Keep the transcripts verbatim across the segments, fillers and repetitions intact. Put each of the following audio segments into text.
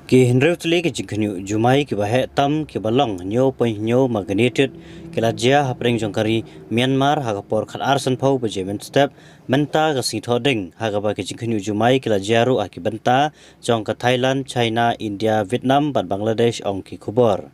Ki hynriew tylli ki jingkhynñiuh jumai kiba heh tam kiba long hynñiew point hynñiew magnitude ki la jia hapdeng jong ka ri Myanmar ha ka por khatar sanphew baje mynstep mynta ka sngi Thohdieng, ha kaba ki jingkhynñiuh jumai ki la jia ruh ha ki bynta jong ka Thailand, China, India, Vietnam bad Bangladesh, ong ki khubor.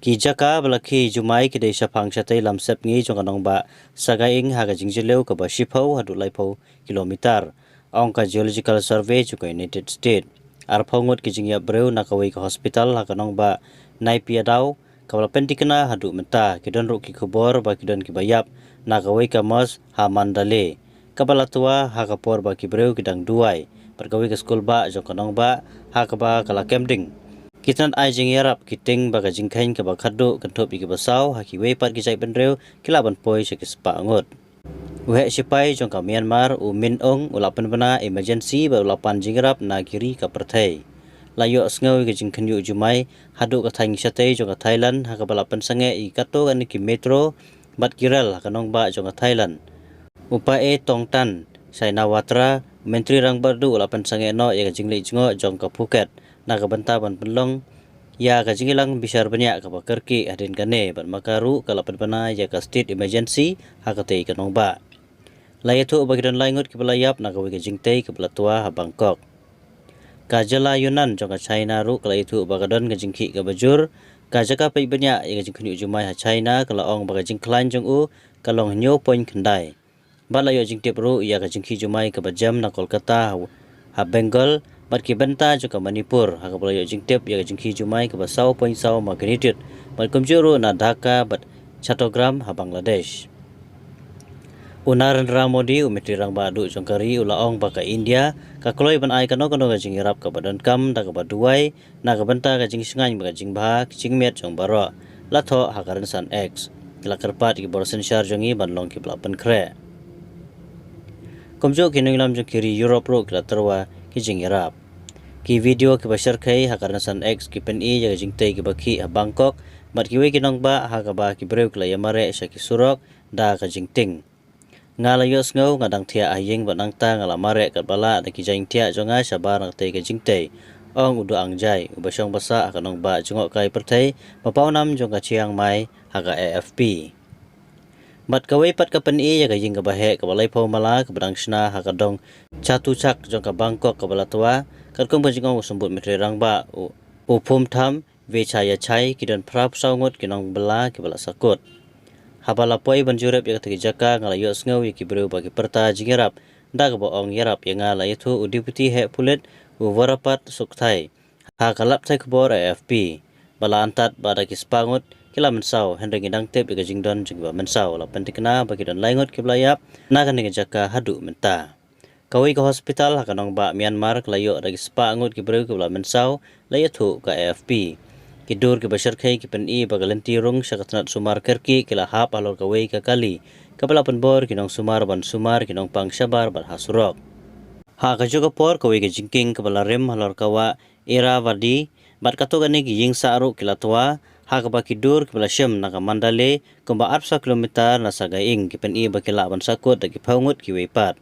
Ki jaka ba la khie jumai ki dei shaphang shatei lam sepngi jong ka nongbah Sagaing ha ka jingjylliew kaba shiphew haduh laiphew kilometer, ong ka Geological Survey jong ka United States. Arphew ngut ki jingïap briew na kawei ka hospital ha ka nongbah Naypyidaw kaba la pynthikna haduh mynta. Ki don ruh ki khubor ba ki don kiba ïap na kawei ka mosque ha Mandalay kaba la twa ha ka por ba ki briew ki dang duwai, bad kawei ka skulbah jong ka nongbah ha kaba ka la kem ding. Ki tnat ai jingïarap ki tieng ba ka jingkheiñ kaba khatduh kynthup ïa kiba saw ha kiwei pat ki jaitbynriew ki lah ban poi sha ki spah ngut. U heh shipai jong ka Myanmar, u Min Aung, u la pynbna emergency bad u la pan jingïarap na ki ri ka pyrthei. La ïohsngew ïa ka jingkhynñiuh jumai haduh ka thaiñ shatei jong ka Thailand ha kaba la pynsangeh ïa katto katne ki metro bad ki rel ha ka nongbah jong ka Thailand. U Pa'e Tongtan Shinawatra, u Myntri Rangbah Duh, u la pynsangeh noh ïa ka jingleit jngoh jong ka Phuket na ka bynta ban pynlong ïa ka jingïalang bishar bniah kaba kyrkieh hadien kane bad ma ka ruh ka la pynbna ïa ka state emergency ha katei ka nongbah. La ïathuh ba ki don lai ngut kiba la ïap na kawei ka jingtei kaba la twa ha Bangkok. Ka jylla Yunnan jong ka China ruh ka la ïathuh ba ka don ka jingkhih kaba jur. Ka jaka peit bniah ïa ka jingkhynñiuh jumai ha China ka la ong ba ka jingkhlaiñ jong u ka long hynñiew point khyndai. Bad la ïoh jingtip ruh ïa ka jingkhih jumai kaba jem na Kolkata ha, ha Bengal bad ki bynta jong ka Manipur ha kaba la ïoh jingtip ïa ka jingkhih jumai kaba saw point saw magnitude bad kumjuh ruh na Dhaka bad Chattogram ha Bangladesh. U Narendra Modi, u Myntri Rangbah Duh jong ka ri, u la ong ba ka India ka kloi ban ai kano kano ka jingïarap kaba donkam da kaba duwai na ka bynta ka jingshngaiñ bad ka jingbha ki jingmiat jong baroh. La thoh ha ka rynsan X. Ki la kyrpad ïa ki bor synshar jong ngi ban long kiba la pynkhreh. Kumjuh ki nongïalam jong ki ri Europe ruh ki la tyrwa ki jingïarap. Ki video kiba shyrkhei ha ka rynsan X ki pyni ïa ka jingtei kiba khih ha Bangkok bad kiwei ki nongbah ha kaba ki briew ki la ïamareh sha ki surok da ka jingtieng. Nga la ïohsngew nga dang thiah ha ïing bad nangta nga la mareh katba lah da ki jaiñthiah jong nga shabar na katei ka jingtei, ong u Doang Jai, uba shong ba sah ha ka nongbah jngohkai pyrthei ba pawnam jong ka Chiang Mai, ha ka A F P. Bad kawei pat ka pyni ïa ka ïing kaba heh kaba laiphew mala kaba dang shna ha ka dong Chatuchak jong ka Bangkok kaba la twa, katkum ka jingong u Symbud Myntri Rangbah u, u Phumtham Wechayachai, ki don phraphew saw ngut ki nongbylla kiba la sakut. Haba la poi ban jurip ïa kata ki jaka nga la ïohsngew ïa ki briew ba ki pyrta jingïarap da kaba ong ïarap ïa nga, la ïathuh u Deputy Heh Pulit u Warapat Sukthai ha ka lad pathai khubor A F P. Ba la antad ba da ki spah ngut ki la mynsaw, hynrei ngi dang tip ïa ka jingdon jong kiba mynsaw. La pynthikna ba ki don lai ngut kiba la ïap na kane ka jaka haduh mynta. Kawei ka hospital ha ka nongbah Myanmar ka la ïoh da ki spah ngut ki briew kiba la mynsaw, la ïathuh ka A F P. Ki dur kiba shyrkhei ki pyni ba ka lynti rung sha ka tnat sumar kyrkieh ki la hap halor kawei ka kali kaba la pynbor ki nongsumar ban sumar ki nongpang shabar bad ha surok. Ha kajuh ka por kawei ka jingkieng kaba la rim halor ka wah Irrawaddy bad katto katne ki ïing sah ruh ki la twa, ha kaba ki dur kiba la shim na ka Mandalay kumba arphew saw kilometer na Sagaing ki pyni ba ki lah ban sakut da ki phew ngut kiwei pat.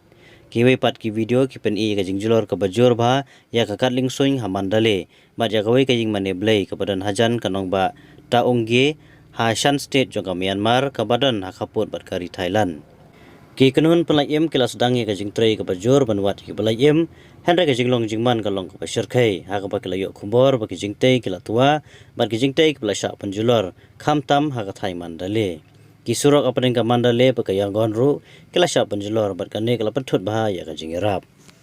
Kiwei pat ki video ki pyni ïa ka jingjulor kaba jur bha ïa ka katlieng suiñ ha Mandalay bad ïa kawei ka ïing mane blei kaba don hajan ka nongbah Taungye ha Shan State jong ka Myanmar kaba don ha khappud bad ka ri Thailand. Ki kynhun pynlait im ki la sdang ïa ka jingtrei kaba jur ban wad ïa kiba lait im, hynrei ka jinglong jingman ka long kaba shyrkhei, ha kaba ki la ïoh khubor ba ki jingtei ki la twa bad ki jingtei kiba la shah pynjulor, khamtam ha ka thaiñ Mandalay. Ki surok hapdeng ka Mandalay bad ka Yangon ruh ki la shah pynjulor bad kane ka la pynthut bha ïa ka jingïarap.